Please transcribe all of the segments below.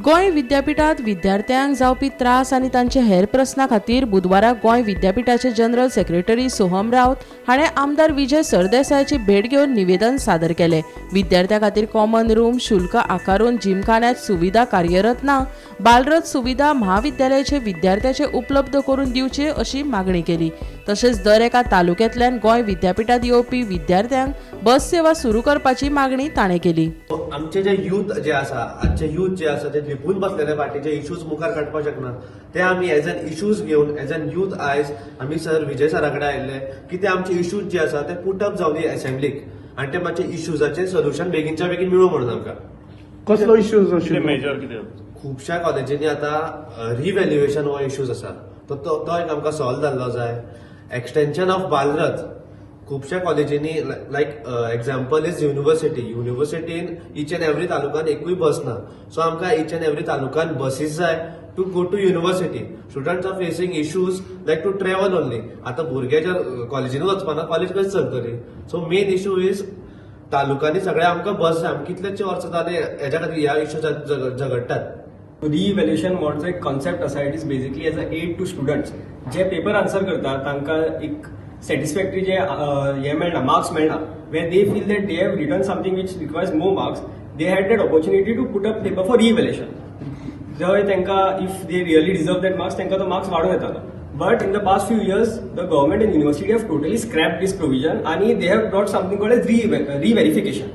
गोंय विद्यापिठात विद्यार्थ्यांक जावपी त्रास आनी तांचे हेर प्रस्ना खातीर बुधवारा गोंय विद्यापिठाचे जनरल सेक्रेटरी सोहम रावत हाणें आमदार विजय सरदेसायाची भेट घेवन निवेदन सादर केलें. विद्यार्थ्यां खातीर कॉमन रूम शुल्क आकारून जिमखान्यात सुविधा कार्यरत ना, बालरथ सुविधा म्हाविद्यालयाचे विद्यार्थ्याचे उपलब्ध करून दिवचे अशी मागणी केली. तशेंच दर एका तालुक्यांतल्यान गोंय विद्यापिठात येवपी विद्यार्थ्यांक बस सेवा सुरू करपाची मागणी ताणें केली. आमचे जे युथ जे आसा, आजचे युथ जे आसा, ते लिपून बसलेले पार्टीचे इश्यूज मुखार काडपाक शकना. ते आमी एज एन इश्यूज घेवन, एज एन युथ आयज आमी सर विजय सरा कडेन आयिल्ले की ते आमचे इश्यूज जे आसा ते पुट अप जावनी असेंब्लीक आनी ते मातशे इश्यूजाचें सोल्युशन बेगीनच्या बेगीन मेळूं म्हणून आमकां. कसलो इश्यूज? कितें मेजर कितें? खुबश्या कॉलेजींनी आतां रिव्हॅल्युएशन हो इश्यूज आसा, तो तो तो एक आमकां सॉल्व जाल्लो जाय. एक्सटेन्शन ऑफ बालरथ खुबश्या कॉलेजींनी, लायक एग्जाम्पल is university, युनिवर्सिटीन इच एंड एवरी तालुकान एकूय बस ना. सो आमकां इच एंड एवरी तालुकान बसीस जाय to go to university. Students are facing issues like to travel only. आतां भुरगे जर कॉलेजीन वचपाना, कॉलेज कशी चलतली? सो मेन इशू is तालुकांनी सगळ्या आमकां बस जाय. आमी कितलेशे वर्सां जाले हेच्या खातीर ह्या इश्यूज झगडटात. रिव्हॅल्युएशन हो एक कॉन्सेप्ट आसा, it is basically as a aid to students. J paper answer करता तांकां एक सॅटिस्फॅक्टरी जे हे मेळना, मार्क्स मेळना, where they feel that they have written something which requires more marks, they had that opportunity to put up paper for re-evaluation. जंय तांकां if they really deserve that marks, तांकां तो मार्क्स वाडून येतालो. But in the past few years, the government and university have totally scrapped this provision आनी they have brought something called as re-verification.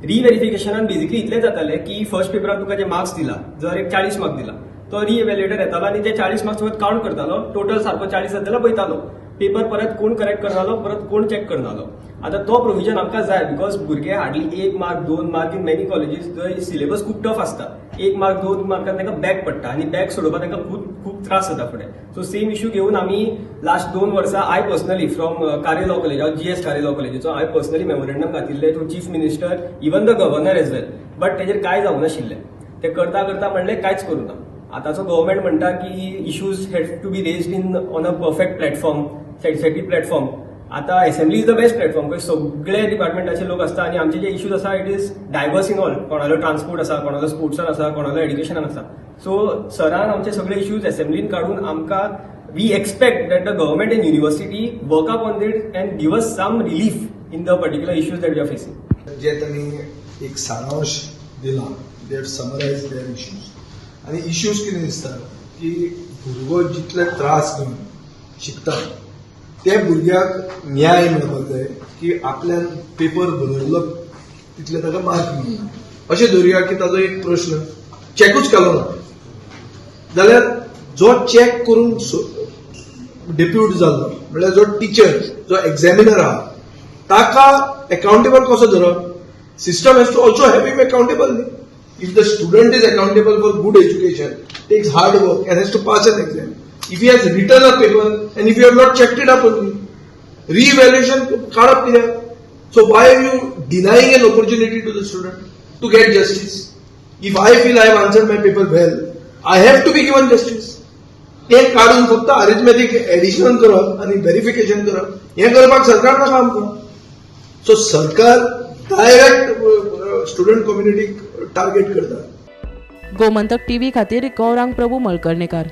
रिव्हेरिफिकेशनान basically इतलें जातालें की फर्स्ट पेपरान तुका जे marks दिला, जर एक 40 मार्क दिला, तो रिइव्हॅल्युएटर येतालो आनी ते 40 मार्क्स तुका काउंट करतालो. टोटल सारको 40 जाता जाल्यार पळयतालो. पेपर परत कोण करेक्ट करतालो, परत कोण चॅक करतालो. आतां तो प्रोविजन आमकां जाय, because भुरगे हार्डली एक मार्क, दोन मार्क, इन मेनी कॉलेजीस जंय सिलेबस खूब टफ आसता, एक मार्क, दोन मार्कान तांकां बॅक पडटा आनी बॅक सोडोवपाक तांकां खूब खूब त्रास जाता फुडें. सो सेम इश्यू घेवन आमी लास्ट 2 वर्सां, I personally from Kare law college, हांव जीएस कारे लॉ कॉलेजीचो, हांवें पर्सनली मेमोरेंडम घातिल्लें to Chief Minister, even the Governor as well, but तेजेर कांय जावंक नाशिल्लें. ते करता करता म्हणलें, कांयच करूं ना. आतांचो गव्हर्मेंट म्हणटा की issues have to be raised in on a perfect platform, satisfactory platform. आतां assembly is the best platform, खंय सगळे डिपार्टमेंटाचे लोक आसता आनी आमचे जे इश्यूज आसा, it is diverse in all. कोणालो ट्रान्सपोर्ट आसा, कोणालो स्पोर्ट्सान आसा, कोणालो एड्युकेशनान आसा. सो सरान आमचे सगळे इश्यूज असेंब्लीन काडून आमकां, we expect that the government and university work up on it and give us some relief in the particular issues that we are facing. जे त्यांनी एक सारांश दिला, they have summarized their issues. आनी इश्यूज कितें दिसता की भुरगो जितले त्रास घेवन शिकता, ते भुरग्याक न्याय मेळपाक जाय की आपल्यान पेपर बरयल्लो तितले ताका मार्क मेळना. अशें धरुया की ताजो एक प्रश्न चॅकूच केलो ना, जाल्यार जो चॅक करून डिप्यूट जाल्लो, म्हणल्यार जो टिचर, जो एग्जामिनर आहा, ताका अकाउंटेबल कसो धरप? System has to also have him accountable न्ही. If the student is accountable for good education, takes hard work and has to pass an exam, if he has written a paper and if you have not checked it up only, re-evaluation काडप कित्याक? So why are you denying an opportunity to the student to get justice? If I feel I have answered my paper well, I have to be given justice. ते काडून फक्त अरिथमेटीक addition करप आनी verification करप, हें करपाक सरकार नाका आमकां. सो सरकार डायरेक्ट स्टुडंट कम्युनिटीक टार्गेट करता. गोमंतक टीव्ही खातीर गौरांग प्रभू मळकर्णेकार.